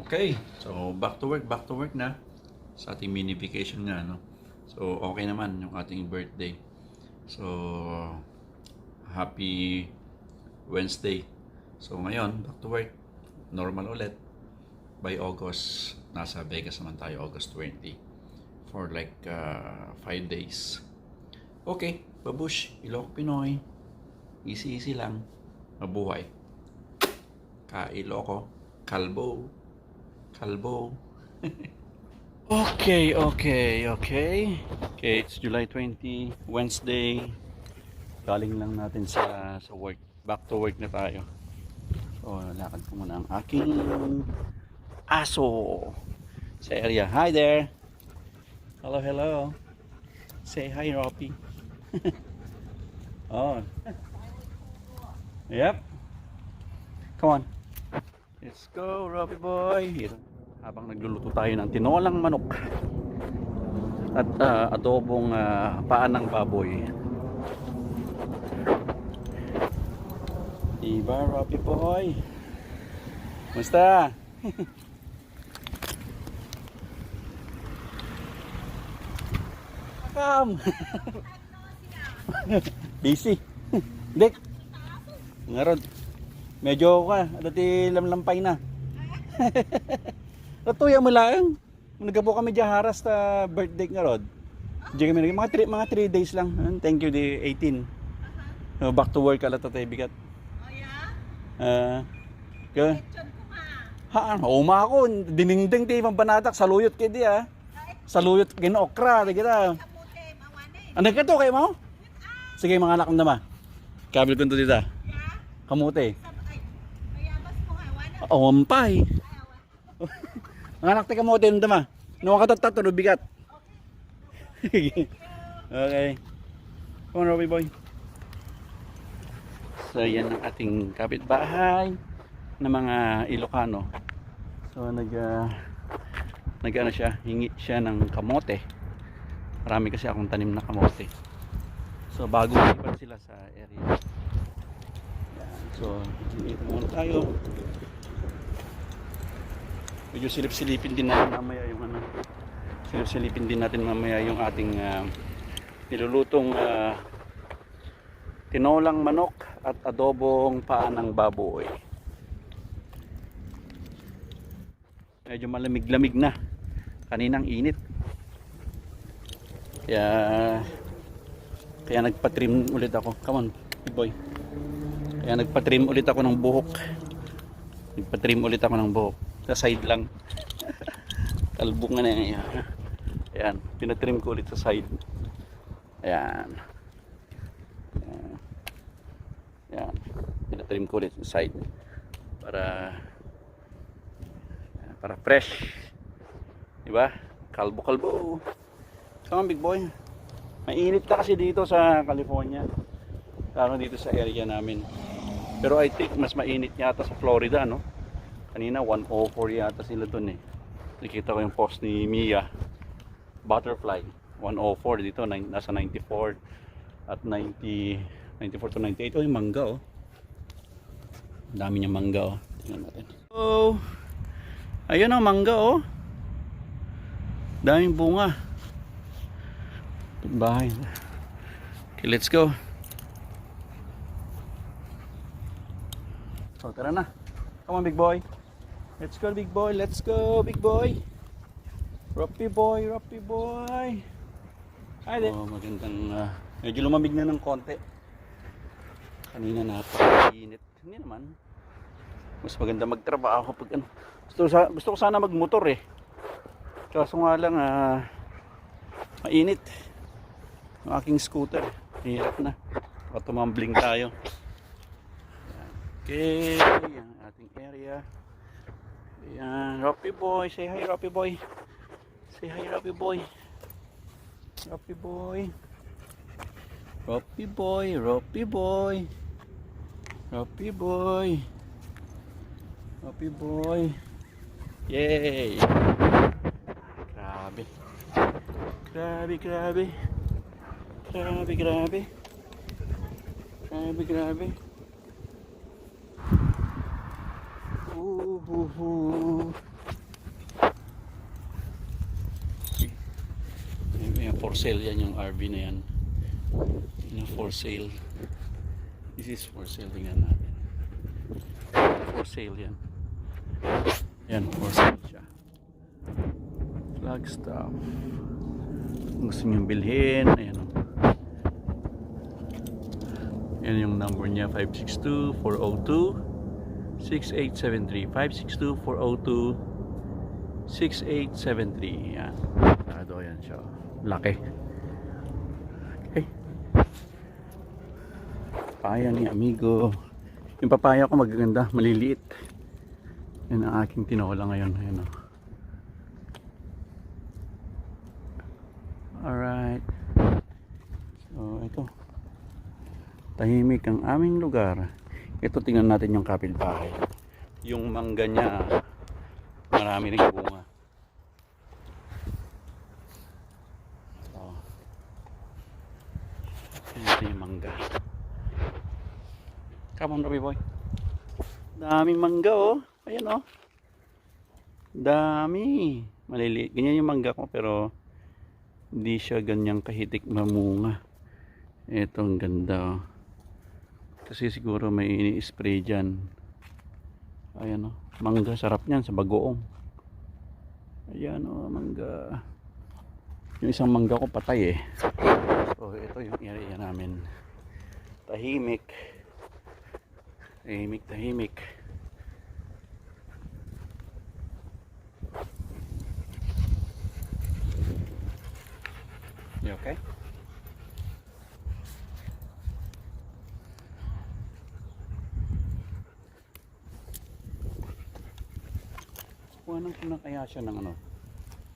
Okay, so back to work na sa ating mini vacation nga, no? So, okay naman yung ating birthday. So, happy Wednesday. So, ngayon, back to work. Normal ulit. By August, nasa Vegas naman tayo, August 20. For like 5 days. Okay, babush, Ilocos Pinoy. Easy lang. Mabuhay. Ka-Iloco. Kalbo. Okay. Okay, it's July 20, Wednesday. Galing lang natin sa work. Back to work na tayo. So, lakad ko muna ang aking aso sa area. Hi there. Hello. Say hi, Roppy. Oh. Yep. Come on. Let's go, Roppy boy. Here. Habang nagluluto tayo ng tinolang manok at adobong paan ng baboy. Diba, Roppy boy? Musta? Come! Busy. Dek. Ngarod. Medyo ka, dati lamlampay na. Natuya mo lang. Nagabo kami diya haras ta birthday nga rod. Diya kami mga 3 days lang. Thank you the 18. Back to work ala tatay bigat. Oh yeah? Ka. Ha, uma ako dininding ti pambanatak saluyot kay di ah. Saluyot gin okra di kita. Ano ka to kay mo? Sige mga anak ng dama. Kabil ko to dita. Kamote. Mayabas mo nga, wala. Awampay. Ang anak ti kamote ng dama. Nawa ka tatlo bigat. Okay. Come on, Robbie boy. So yan ang ating kapitbahay na mga Ilocano. So nag-ano siya, hingi siya ng kamote. Marami kasi akong tanim na kamote. So bago lipat sila sa area. Yan. So dito muna tayo. Medyo silip-silipin din natin mamaya yung ano. Silip-silipin din natin mamaya yung ating nilulutong tinolang manok at adobong paan ng baboy. Medyo malamig-lamig na. Kaninang init. Kaya nagpa-trim ulit ako. Come on, big boy. Kaya nagpa-trim ulit ako ng buhok. Nagpa-trim ulit ako ng buhok. Sa side lang. Talbong na yan. Ayan, pinatrim ko ulit sa side. Ayan. Ayan. Pinatrim ko ulit sa side. Para fresh. Diba? Kalbo. Come on, big boy. Mainit na kasi dito sa California. Lalo dito sa area namin. Pero I think mas mainit yata sa Florida, no? Kanina 104 yata sila dun eh. Nakita ko yung post ni Mia. Butterfly 104 dito, nasa 94 at 94 to 98. Oh, yung mangga oh. Ang dami niyang mangga oh. Tingnan natin. Oh. Ayun ang mangga oh. Daming bunga. Bahay. Okay, let's go. So, tara na. Come on, big boy. Let's go, big boy. Let's go, big boy. Roppy boy. Hi there. Oh, magandang medyo lumamig na ng konti. Kanina napakainit. Hindi naman. Mas maganda magtrabaho pag ano. Gusto ko sana magmotor eh. Kaso nga lang mainit. Ang aking scooter. Hirap na. Baka tumambling tayo. Okay, ang ating area. Ayan, Roppy boy, say hi Roppy boy. Say hi Roppy boy. Roppy boy. Roppy boy. Yay! Grabe. for sale yan yung RV na yan. Yan for sale. This is for sale. Tingnan natin. For sale yan. Yan, for sale siya. Flagstaff. Kung gusto nyo bilhin, ayan o. Yan yung number niya, 562-402-6873. 562-402-6873. Yan. Tado yan siya. Laki. Okay. Papaya ni amigo. Yung papaya ko magaganda, maliliit. Yan ang aking tinola ngayon. Ayan o. Alright. So, ito. Tahimik ang aming lugar. Ito, tingnan natin yung kapitbahay. Yung mangga niya, marami rin bunga. So, ito yung mangga. Come on, Robbie boy. Daming mangga, oh. Ayan, oh. Dami. Maliliit. Ganyan yung mangga ko, pero hindi siya ganyang kahitik mamunga. Ito, ang ganda, oh. Kasi siguro may ini-spray dyan. Ayan o. Mangga. Sarap niyan sa bagoong. Ayan o. Mangga. Yung isang mangga ko patay eh. So ito yung area namin. Tahimik. Tahimik. Tahimik. You okay? Kuhanan ko na kaya siya ng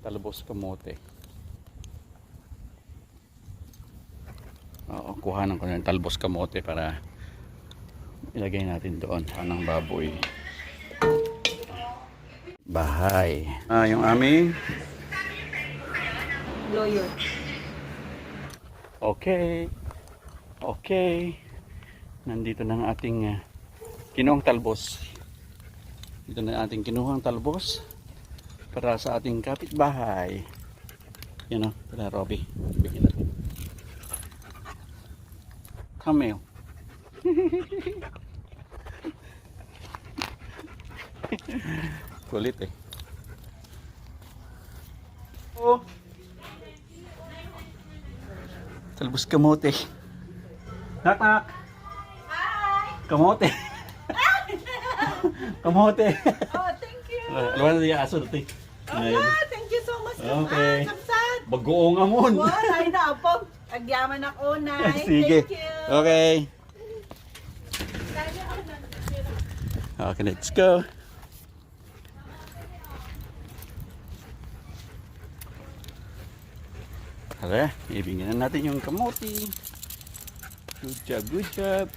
talbos kamote. Oo, kuhanan ko na ng talbos kamote para ilagay natin doon. Anong baboy. Bahay. Yung aming Lawyer. okay. Okay. Nandito na ang ating kinuhang talbos. Ito na ating kinuhang talbos para sa ating kapitbahay. Yan o, para Robby. Bigyan natin. Camel. Kulit eh. Oh. Talbos kamote. Knock knock. Hi! Kamote. Kamote. Oh, thank you. Alam na yung aso dito. Thank you so much. Okay. Kapsat. Bagoong amon. Wow, ay na po. Agyaman ako, Nay. Sige. Thank you. Okay. Okay, let's go. Hala, ibigyan na natin yung kamote. Good job, good job.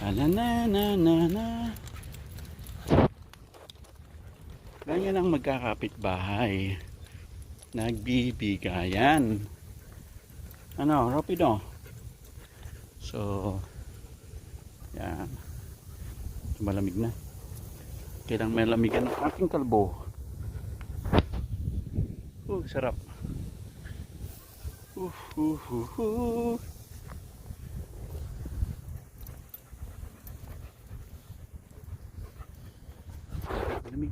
Na. Ganyan ang magkakapit-bahay. Nagbibigayan. Ano, rapido. So, yan. Malamig na. Kailang may lamigan ng aking kalbo. Sarap.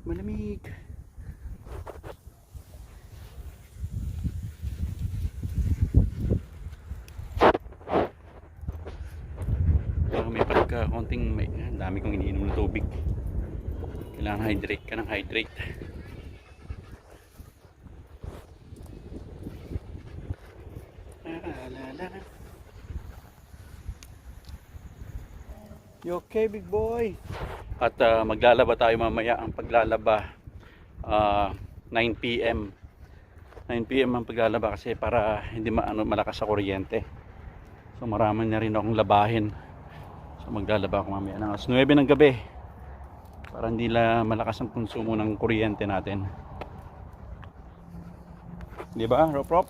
Malamig. Pero may pagka konting dami kong iniinom na tubig. Kailangan hydrate ka ng hydrate. You okay, big boy? At maglalaba tayo mamaya. Ang paglalaba 9 PM 9 PM ang paglalaba kasi para hindi malakas sa kuryente. So marami na rin akong labahin. So maglalaba ako mamaya ng alas 9 ng gabi para hindi malakas ang konsumo ng kuryente natin. Di ba, Rop?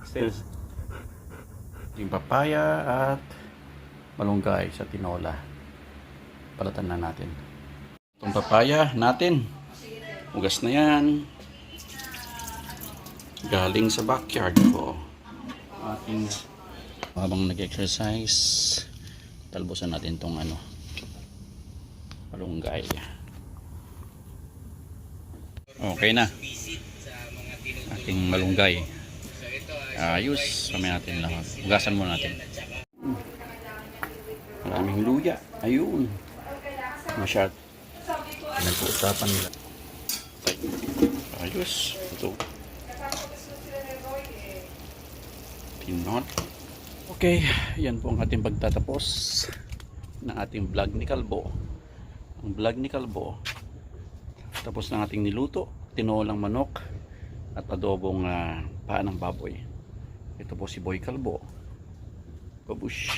Sales. Yung papaya at malunggay sa tinola. Palatan na natin. Itong papaya natin. Ugas na yan. Galing sa backyard ko. Ating habang nag-exercise, talbosan natin tong malunggay. Okay na. Ating malunggay. Ayos. Kamay natin lahat. Ugasan muna natin. Maraming luya. Ayun. Masyad. Nag-uusapan nila. Ayos. Ito. Pinot. Okay. Yan po ang ating pagtatapos ng ating vlog ni Kalbo. Ang vlog ni Kalbo. Tapos ng ating niluto. Tinolang manok. At adobong paa ng baboy. Ito po si Boy Kalbo. Babush.